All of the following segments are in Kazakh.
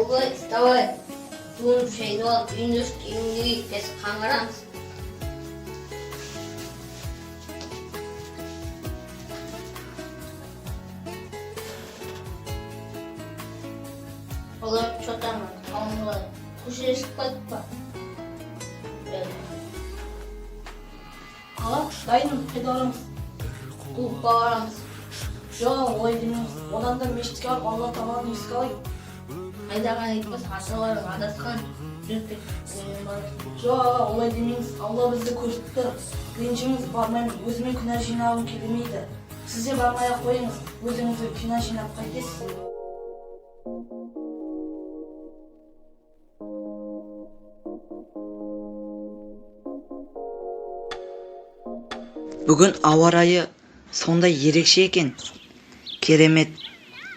Ауылбай, вставай. Жуынып шайды алып, үйіңді киіміңді ки, біз қаңғырамыз. Олар че там, қалың? Көшеге шықпадық па? Аға, дайынмын, қайда барамыз? Клубқа барамыз. Жоқ, олай демеңіз. Одан да мешітке барып, Алла тағаланы еске алайық. Айдаған айтпас, аталарың адасқан. Жүріп кетіп, мен барамыз. Жоқ, аға, олай демеңіз. Алла бізді көріп тұр. Ренжімеңіз, бармаймын. Өзіме күнә жинағым келмейді. Сіз де бармай ақ қойыңыз. Өзіңізге күнә жинап қайтесіз? Бүгін ауа райы сондай ерекше екен. Керемет.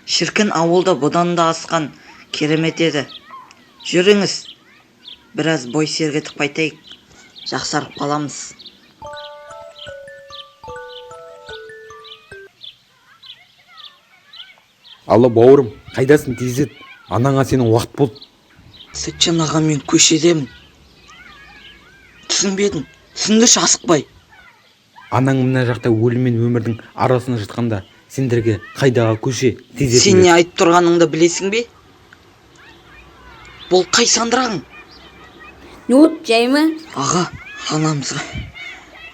Шіркін, ауылда бұдан да асқан керемет еді. Жүріңіз, біраз бой сергітіп қайтайық, жақсарып қаламыз. Алло, бауырым, қайдасың? Тездет, анаңа сенің уақыт болды. Сәтжан аға, мен көшедемін. Түсінбедім, түсіндірші асықпай. Анаң мына жақта өлім мен өмірдің арасында жатқанда, сендерге қайдағы көше? Тездетіңдер. Сен не айтып тұрғаныңды білесің бе? Бұл қай сандырағың? Не болды, жай ма? Аға, анамызға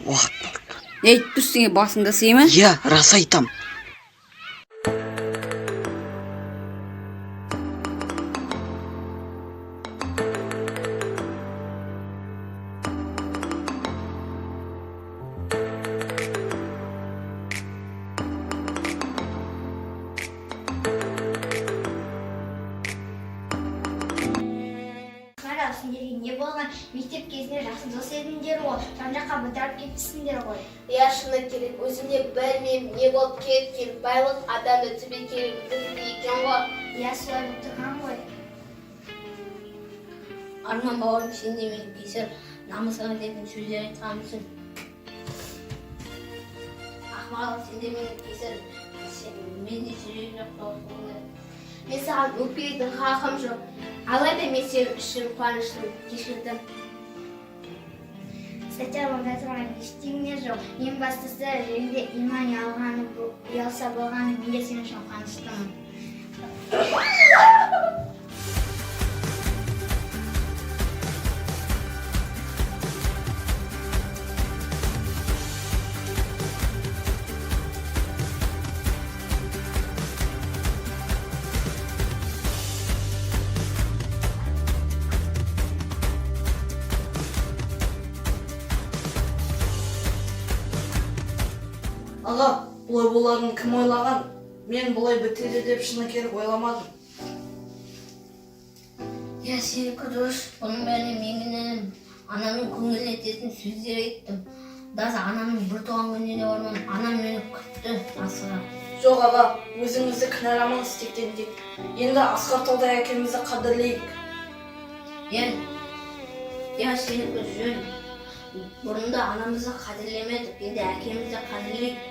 уақыт болды. Не айтып тұрсың, е, басыңда сый ма? Иә, рас айтам. Қара, сендерге не болған? Мектеп кезінде жақсы дос едіңдер ғой. Жан жаққа бытырап кетіпсіңдер ғой. Иә, шыны керек, өзім де білмеймін не болып кеткен. Байлық адамды түбегейлі өлтіреді екен ғой. Иә, солай болып тұрған ғой. Арман бауырым, сен де мені кешір, намысыңа тиетін сөздер айтқаным үшін. Ақмарал, сен де мені кешір, менде жүрек жоқ досыңды. Мен саған өкпелейтін хақым жоқ, алайда мен сенің үшін қуаныштымын, кешірдім. Сәтжан, онда тұрған ештеңе жоқ. Ең бастысы, жүрегінде иман ұялғаны, ұялса болғаны. Мен де сен үшін қуаныштымын. Аға, бұлай боларын кім ойлаған? Мен бұлай бітеді деп шыны керек ойламадым. Иә, сенікі дұрыс, бұның бәріне мен кінәлімін. Анамның көңіліне тиетін сөздер айттым. Даже анамның бір туған күніне де бармадым. Анам мені күтті асыға. Жоқ, аға, өзіңізді кінәламаңыз тектен тек. Енді асқар таудай әкемізді қадірлейік. Иә, сенікі жөн. Бұрында анамызды қадірлемедік, енді әкемізді қадірлейік.